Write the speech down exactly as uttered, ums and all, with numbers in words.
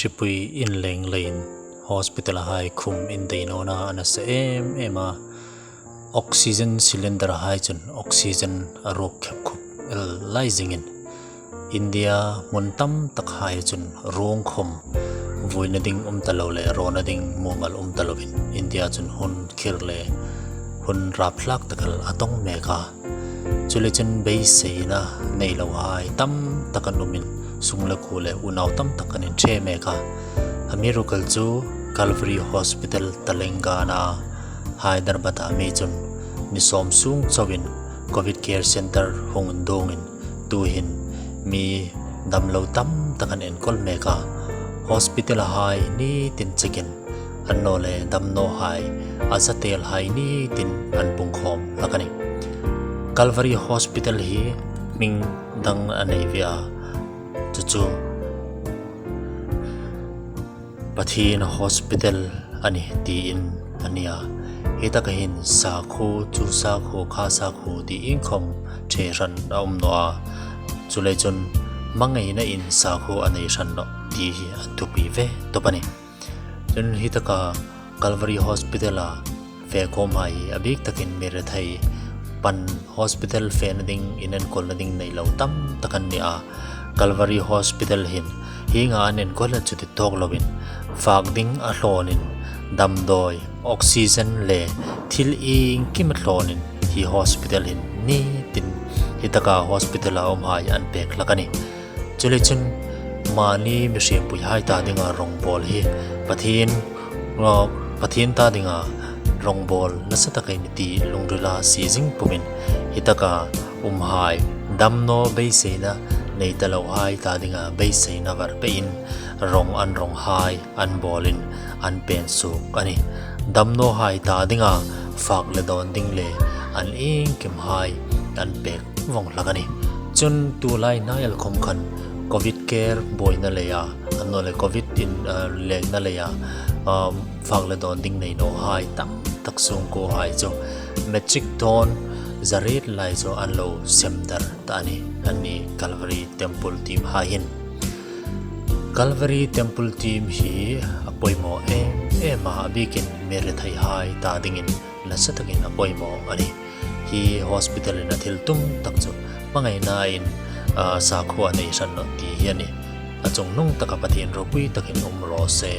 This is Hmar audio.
Hripui inleng leiin hospital-a hai khum indeinawna a nasa em em a. Oxygen cylinder-a hai chun oxygen a ruok khep khup el lai zingin, India hmun tam tak hai chun ruong khum vuina ding um ta lo le, rawna ding mumal um ta lovin, India chun hun khir le hun rapthlak tak el a tawng mek a. Chuleiin chun beiseina nei lo hai tam tak an umin, sung le kuo le unau tam tak an inṭhe mek a. A mi ruok el chu Calvary Hospital, Telangana, Hyderabad-a mi chun ni sawm sung chauin Covid Care Center hung induongin, tuhin mi damlo tam tak an enkawl mek a. Hospital-a hai nitin check-in, annawleh damnawhai, a zatel hai nitin an pungkhawm hlak a nih. Calvary Hospital hi hming dang a nei ve a, chu chu Pathien Hospital a nih tiin a nih a. Hi taka hin sakhuo, chu sakhuo, kha sakhuo ti iengkhawm ṭhe hran a um naw a. Chuleiin chun hmangainain sakhuo a nei hran naw ti hi a thupi ve tawp a nih. Chun hi taka Calvary Hospital-a fe khawmhai hi a bik takin mi rethei pan, hospital fena ding, inenkawlna ding nei lo tam tak an ni a. Calvary Hospital hin hienga an enkawl chu ti tawk loin, fak ding a hlawnin, damdawi, oxygen le thil iengkim a hlawnin, hi hospital hin nitin, hi taka hospital-a umhai an pek hlak a nih. Chuleiin chun mani mi hriempuihai ta dinga rawngbawl hi Pathien, uh, Pathien ta dinga rawngbawl nasa tak ei ni ti lungrila sie zing pumin, hi taka umhai, damnaw beiseina nei ta lohai ta dinga beiseina var pein, rawng an rawnghai an bawlin an pen suok a nih. Damnawhai ta dinga fak le dawn ding le an iengkimhai an pek vawng hlak a nih. Chun tulai hnai el khawm khan Covid care buoina leia, annawleh Covid in, ah, lekna leia, ah, fak le dawn ding nei nawhai tam tak sungkuohai chu matric dawn zariet lai chu an lo sem dar ta a nih, anni Calvary Temple team hai hin. Calvary Temple team hi a poimaw em em a, a bikin mi retheihai ta dingin nasa takin a poimaw a nih. Hi hospital-in a thil tum tak chu hmangainain, ah, sakhuo a nei hran naw ti hi a nih. A chungnung taka Pathien ropui takin um raw se.